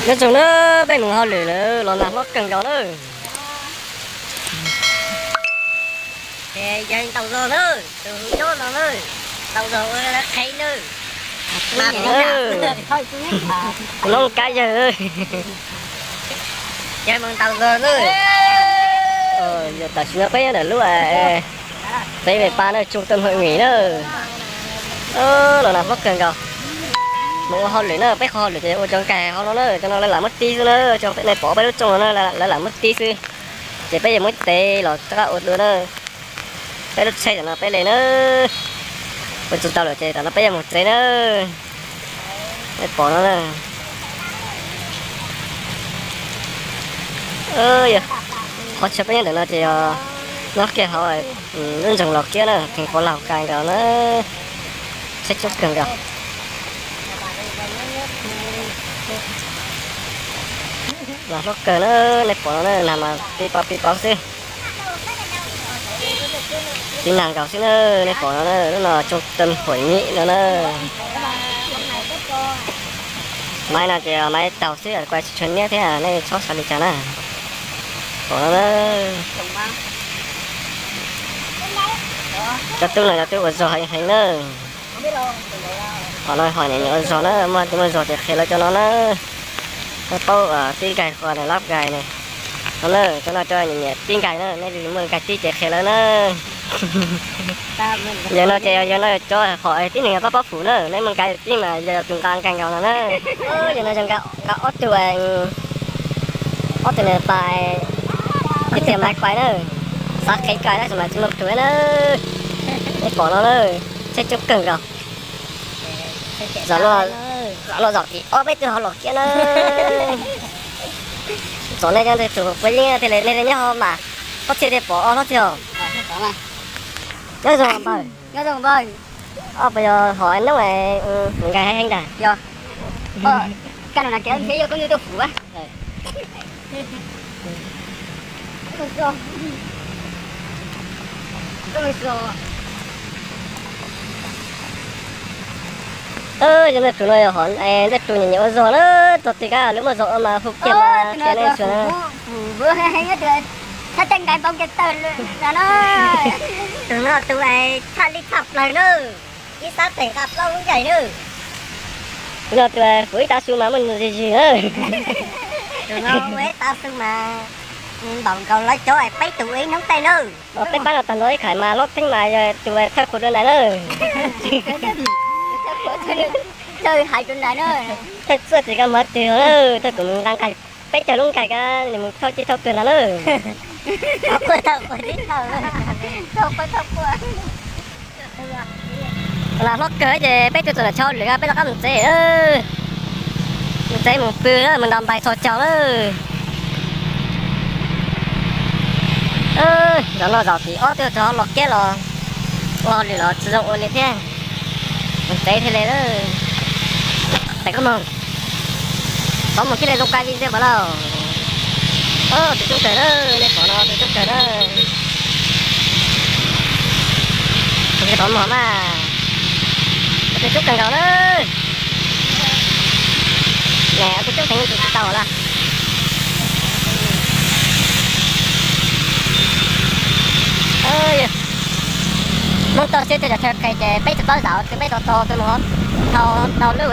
Nyob zoo na, peb mus hauj lwm lawm los nag hlob kawg nkaus na. Ces yawg ntaus zog na, tus nyob no na, ntaus zog ua qhev na. Mas kuv noob kab yawg, yawg mus ntaus zog na. Tam sim no peb nyob ntawm lub tsev me pa na, trung tâm hội nghị na. Los nag hlob kawg nkaus. Mus ua hauj lwm na, peb qhov hauj lwm ces ua cov nkais hauv no na, cov no lawv lam muab tib xwb na, cov nej pom peb lub rooj no na, lawv lam muab tib xwb. Ces peb yuav muab tsev los rov qab ua dua na. Peb lub tsheb tam no peb le na, ua tsis tau lawm ces tam no peb yuav mus tsev na. Nej pom no na. Qhov chaw peb nyob ntawm no ces yog nyob kiag hauv lub nroog Los Kiab na, thành phố Lào Cai nkaus na. Tsheb coob kawg nkaus. Nag hlob kawg na, nej pom no na, nag mas pib pauv pib pauv xwb. Tib nag nkaus xwb na, nej pom no na, lub no trung tâm hội nghị no na. Maiv no ces maiv taug xwb, kuj tsis tshua niab thiab, nej txhob xav li cas na. Pom no na. Cov tub no cov tub ua zog heev heev na. Qhov no ho nyiam nyiam ua zog na, muaj tub muaj zog ces qhia lawv cov no na. Lawv paub tib nkais qhov lab nkais ne. No na, cov no cov nyiam nyiam tib nkais na, nej muaj nkais tib ces qhia lawv na. Yog no ces yog no cov qhov tib neeg paub paub fum na, nej muaj nkais tib mas yog tus nqa nkais nkaus no na. Yog no yog nqa ob tug, ob tug na pais, tiag tiag mas pais na, xav qhev kais na, tsis mas tsis muaj tug na. Nej pom no na, tsheb coob kawg nkaus. Zaum no zaum tim ob peb tug ho los kiag na. Txom nej cov ntawd tus puav yeeb thiaj li nej nyob hauv mas, ob txhiab thiaj pom ob hlob txhiab os. Nyob zoo npawg. Ob puas yog hom noob nkais heev ntag? Yog. Kaj no na kev nrhiav yog koj yuav tuaj fum a. Yog ntawm tus no yog hom ntawm tus nyiam nyiam ua zog na, txog twg kab lub muaj zog ua mas hu kiag mas qhia nej xwb na. Thaj tej nkais npau nkeeg tawg no. Tus no tus tshaj li tshaj plaws na, ib sab tes nqa plaub lub nkaus na. Tus no tus fum ib tav su mas muaj zis zis na. Tus no ua ib tav su mas npaum nkaus lawv cov peb tus ib hnub tej na. Peb pab no tag nrho ib khais mas lob theeb mas yog tus thawj qhua rau ntais na. Thawj hais rau ntais na. Thawj txuj tsis kab mov twg na, thawj tus nqa nqaij peb caug lub nqaij kab nws mus thauj cij thauj tuag ntag na. Los hlob kawg ces peb tuaj txog nram chaw lwm peb rov qab mus tsev. Mus tsev mus pw na, mus nrog npais txhos caug na. Zaum no zaum tim ob twb txog Los Kiab los ua hauj lwm los tsis zoo ua li thiab. Mus tsev thiaj li na. Tes koj moog, tov mus thiaj li zoo kawg li ntxiv mas lauj. Tus coob kawg na, nej pom no tus coob kawg na. Tus coob kawg mas, tus coob kawg nkaus na. Tus coob kawg tus tsis tau lawm. Hmoob toj siab tej cov chaw qis ces peb tsis paub zaum twg peb tau tau twg mus dhau tau lub.